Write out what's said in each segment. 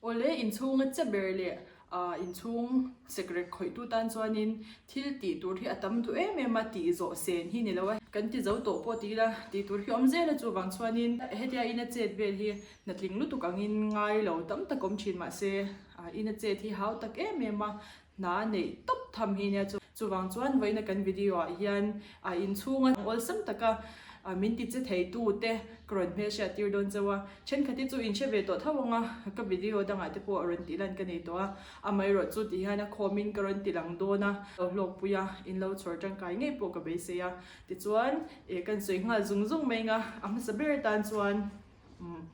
Awle, inchhunga che ber leh inchhung sekrek khawihtu tan chuanin thil tih tur hi a tam duh em em a, tih zawh sen hi ni lo a, kan ti zo tawh pawh ti ila tih tur hi awm zel a, chuvang chuanin hetia ina chet vel hi hnatling lutuk angin ngai lo tam tak awm thin mahse ina chet hi hau tak em em a, Hna neih tawp tham hi nia chu. Chuvang chuan vawiina kan video ah hian a inchhunga awlsam taka min ti che thei tu te ka rawn hmelhriat tir dawn chauh a. Thenkhat hi chu in hre ve tawh tho ang a, ka video dangah te pawh rawn tih lan ka nei tawh a. Amaherawh chu ti hian a khawmin ka rawn ti lang dawn a, lo hlawkpui a, in lo chhawr tangkai ngei pawh ka beisei a. Tichuan eh kan sawi nghal zung zung mai ang a, a hmasa ber atan chuan umm.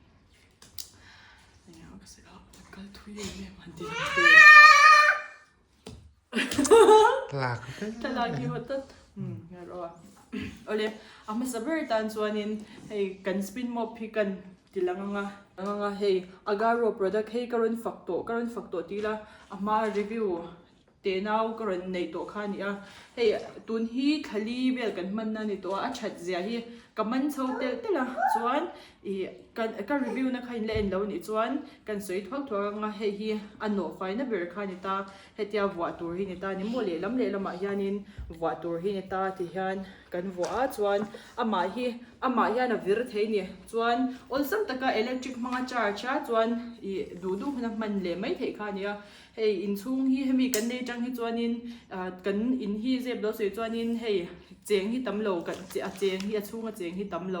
Awle a hmasa ber tan chuanin hei kan spin mop hi kan ti lang anga anga hei agaro product hei ka rawn fak tawh ka rawn fak tawh tih ila a hma review Tenau ka rawn neih tawh kha a ni a, hei tun hi thlali vel kan hmanna a ni tawh a, a that zia hi ka man chho telh telh a, chuan ih ka ka review na kha in la en lo nih chuan kan sawi thuak thuak ang a, hei hi a nawh faina ber kha a ni ta, hetia vuah tur hi ni ta a ni maw lehlam lehlamah hianin vuah tur hi ni ta ti hian kan vuah a, chuan amah hi amah hian a vir thei a ni, chuan awlsam taka electric hmanga charge a chuan ih duh duh huna hman leh mai theih kha a ni a. Hei inchhung hi hemi kan nei tang hi chuanin ah kan in hi zep lo sawi chuanin hei cheng hi tam lo kan a cheng hi a chhunga cheng hi tam lo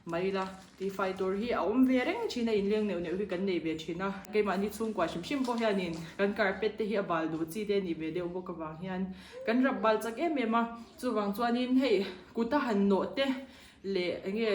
mai ila tihfai tur hi a awm ve reng thin a inleng neuh neuh hi kan nei ve thin a keimahni chhungkua hrim hrim pawh hianin kan carpet te hi a bal duh chi te a nih ve deuh bawk avang hian kan rap bal chak em em a chuvang chuanin hei kut a han nawh te leh eng nge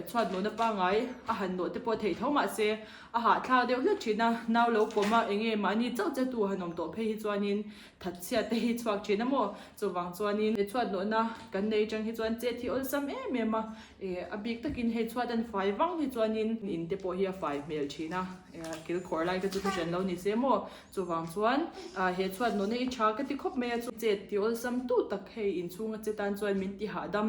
chhuat nawhna pangai a han nawh te pawh theih tho mahse a hahthlak deuh hlek thin a, nau lo pawm a eng nge mahni chauh che tu han awm tawh phei hi chuanin thatchhiat te hi chhuak thin a maw chuvang chuanin he chhuat nawhna kan nei atang hi chuan chet hi awlsam em em a eh a bik takin hei chhuat an fai vang hi chuanin in te pawh hi a fai hmel thin a eh kilkhawr lai kha chu thu hran lo ni se maw chuvang chuan ah he chhuat nawhna hi tha ka ti khawp mai a chu chet ti awlsam tu tak hei inchhunga che tan chuan min ti hahdam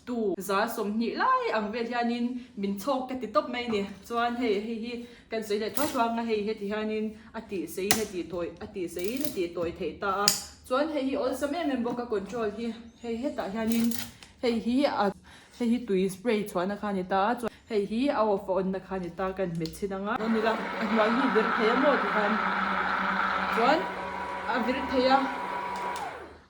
Tu 20 lai ang vel hianin min chhawk ka ti tawp mai ni. Chuan hei hei hi kan sawi leh thuai thuai ang a, hei heti hianin a tih seiin a tih tawi a tih seiin a tih tawi theih ta a. Chuan hei hi awlsam em em bawk a control hi hei hetah hianin hei hi a hei hi tui spray chhuahna kha a ni ta a, chuan hei hi a off a on na kha a ni ta kan hmet chhin ang a. Dawn ila a hnuai hi vir thei a maw tikhan chuan a vir thei a.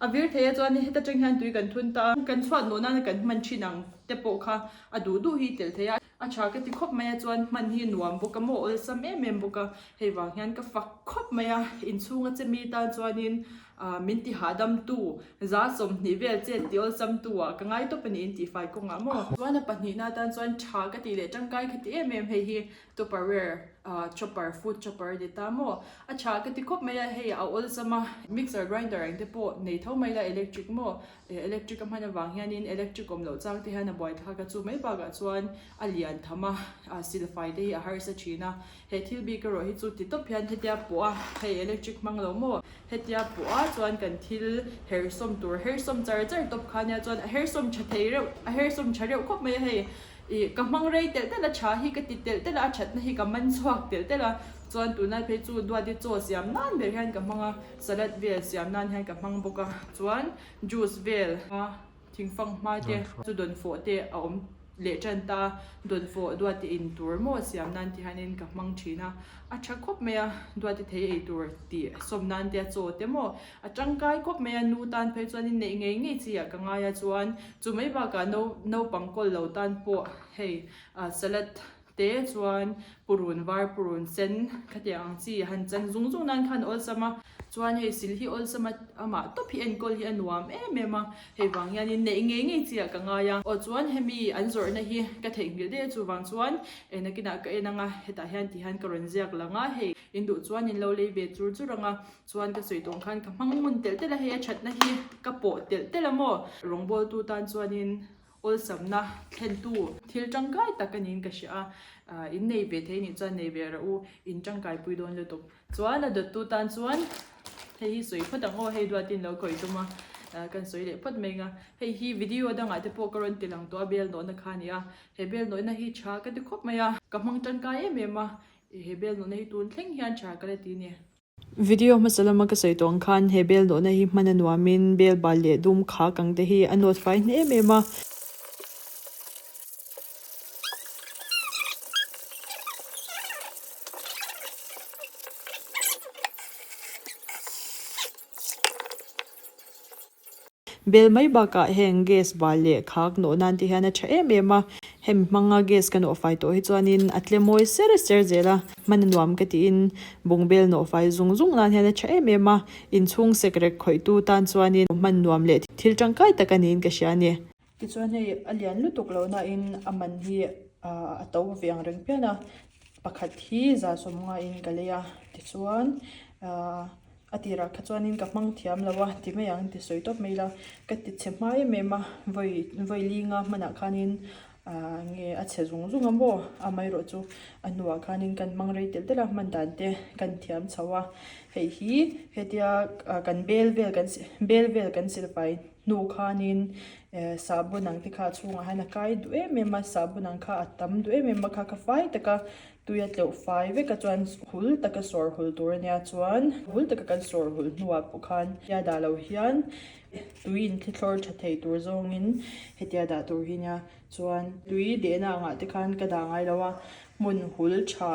A vir thei a chuan heta tang hian tui kan thun ta a, kan chhuat nawh nana kan hman thin ang te pawh kha a duh duh hi tel thei a, a tha ka ti khawp mai a chuan hman hi nuam bawk a maw awlsam em em bawk a, hei vang hian ka fak khawp mai a, inchhunga che mi tan chuanin ah min ti hahdam tu 20 vel chet ti awlsam tu ah ka ngai tawp a ni in tih fai kawngah maw. Chuan a pahnihna atan chuan tha ka tih leh tangkai ka ti em em hei hi Tupperware ah chopper food chopper a ni ta maw? A tha ka ti khawp mai a, hei a awlsam a, mixer grinder ang te pawh nei tho mai la electric maw? Eh electric a hman avang hianin electric awm loh chang te hian a buai thlak a, chu mai bakah chuan a lian tham a, ah silfai te hi a harsa thin a, he thil bik erawh hi chu ti tawp hian hetia pawh a, hei electric hmang lo maw? Hetia pawh a chuan kan thil hersawm tur hersawm char char tawp kha nia chuan a hersawm tha thei reuh a hersawm tha reuh khawp mai a hei. Ih, ka hmang rei telh telh a, tha hi ka ti telh telh a, a thatna hi ka man chhuak telh telh a, chuan tunlai phei chu duati chaw siam nan ber hian ka hmang a, salad vel siam nan hian ka hmang bawk a, chuan juice vel a thingfang hma te chu dawnfawh te a awm leh tan ta a, dawnfawh duati in tur maw siam nan ti hianin ka hmang thin a, a tha khawp mai a, duati thei ei tur tih sawm nan te a chaw te maw A tangkai khawp mai a, nu tan phei chuan in neih ngei ngei chi ah ka ngai a, chuan chu mai bakah no naupang kawl lo tan pawh hei ah salad te chuan purun var purun sen khatiang ang chi han chan zung zung nan khan awlsam a, chuan hei sil hi awlsam a amah tawp hi enkawl hi a nuam em em a, hei vang hian in neih ngei ngei chi ah ka ngai a, aw chuan hemi an zawrhna hi ka theihnghilh daih a chuvang chuan nakinah ka en ang a, hetah hian ti hian ka rawn ziak lang a, hei in duh chuan in lo lei ve chur chur ang a. Chuan ka sawi tawng khan ka hmang ngun telh telh a, hei a thatna hi ka pawh telh telh a maw? Rawngbawltu tan chuanin awlsamna thlentu thil tangkai tak a niin ka hria a, in nei ve thei nih chuan nei ve rawh u, in tangkai pui dawn lutuk. Chuan a dawttu tan chuan hei hi sawi phawt ang aw, hei duatin lo khawih tum a, kan sawi leh phawt mai ang a. Hei hi video dangah te pawh ka rawn ti lang tawh a, bel nawhna kha a ni a, he bel nawhna hi tha ka ti khawp mai a, ka hmang tangkai em em a. He bel nawhna hi tun thleng hian tha ka la ti a ni. Video hmasa lama ka sawi tawh ang khan he bel nawhna hi hman a nuamin bel bal leh dum khak ang te hi a nawt fai hne em em a. Bel mai bakah heng gas bal leh khak nawh nan te hian a tha em em a, hemi hmanga gas ka nawh fai tawh hi chuanin a tle mawi ser ser zel a, hman a nuam ka tiin bung bel nawh fai zung zung nan hian a tha em em a, inchhung sek rek khawihtu tan chuanin hman nuam leh thil tangkai tak a niin ka hria a ni. Tichuan hei a lian lutuk lo nain a man hi a to ve ang reng pian a, pakhat hi 150 in ka lei a, tichuan ahh a tirah kha chuanin ka hmang thiam lo a ti mai ang ti sawi tawp mai ila ka ti chhe hma em em a, vawi vawi linga hmanah khanin ahh nge a chhe zung zung a maw amaherawh chu a hnuah khanin kan hmang rei telh telh a hman dan te kan thiam chho a, hei hi hetia kan bel vel kan bel vel kan silfai. Hnu khanin sahbawn ang te kha a chhungah hian a kai duh em em a, sahbawn ang kha a tam duh em em a kha kha fai taka tui a tleuh fai vek a chuan hul taka sawr hul tur a nia chuan hul taka kan sawr hul hnuah pawh khan hetia dah loh hian tui in thlithlawr tha thei tur zawngin hetia dah tur hi nia chuan tui dehna angah te khan ka dah ngai lo a hmun hul tha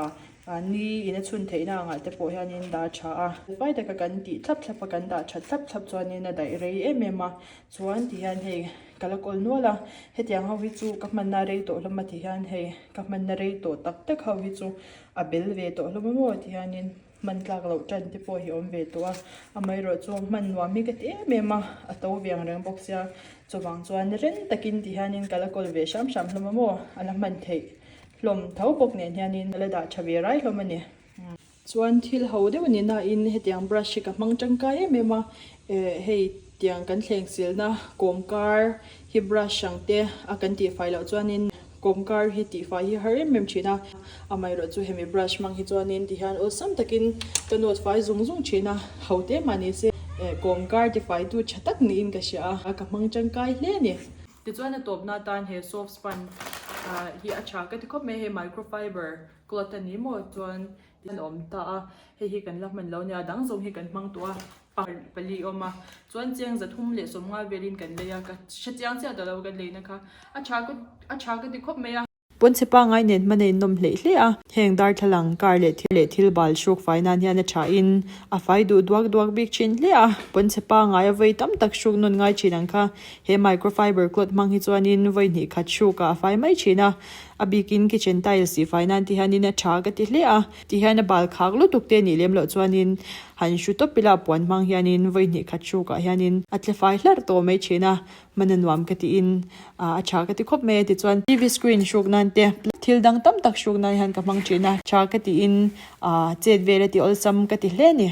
ni in a chhun theihna angah te pawh hianin dah tha a fai taka kan tih thlap thlap a kan dah that thlap thlap chuanin a daih rei em em a chuan ti hian hei ka la kawl nual a hetiang ho hi chu ka hmanna rei tawh hlawm a ti hian hei ka hmanna rei tawh tak tak ho hi chu a bel ve tawh hlawm a maw ti hianin hman tlak loh tan te pawh hi awm ve tawh a amaherawh chu hman nuam hi ka ti em em a a to ve ang reng bawk sia chuvang chuan ren takin ti hianin ka la kawl ve hram hram hlawm a maw a la hman theih. hlawm tho bawk nen hianin a la dah tha ve rai hlawm a ni. Chuan thil ho deuh ni nain hetiang brush hi ka hmang tangkai em em a, eh hei tiang kan thleng silna kawmkar hi brush ang te a kan tihfai loh chuanin kawmkar hi tihfai hi har em em thin a, amaherawh chu hemi brush hmang hi chuanin tihian awlsam takin ka nawt fai zung zung thin a, ho te mah ni se eh kawmkar tifaitu tha tak niin ka hria a, ka hmang tangkai hle a ni. Tichuan a tawpna atan he soft sponge hi a tha ka ti khawp mai a, hei microfiber cloth a ni maw chuan a awm ta a, hei hi kan la hman lo nia dang zawng hi kan hmang tawh a pali awm a, chuan cheng 350 velin kan lei a, ka hre chiang chiah ta lo kan leina kha a tha ka a tha ka ti khawp mai a. Pawnchhe pangngai nen hman a innawm hleih hle a, heng darthlalang, car leh thil leh thil bal hruk fai nan hian a tha in a fai duh duak duak bik thin hle a, pawnchhe pangngai a vawi tam tak hruk nawn ngai thin ang kha he microfiber cloth hmang hi chuanin vawi hnih khat hruk ah a fai mai thin a, a bikin kitchen tiles tih fai nan ti hianin a tha ka ti hle a, ti hian a bal khak lutuk te nih lem loh chuanin han hru tawp ila puan hmang hianin vawi hnih khat hruk ah hianin a tle fai hlarh tawh mai thin a. Hman a nuam ka tiin a tha ka ti khawp mai a tichuan TV screen hruk nan te thil dang tam tak hruk nan hian ka hmang thin a tha ka tiin chet vel a ti awlsam ka ti hle a ni.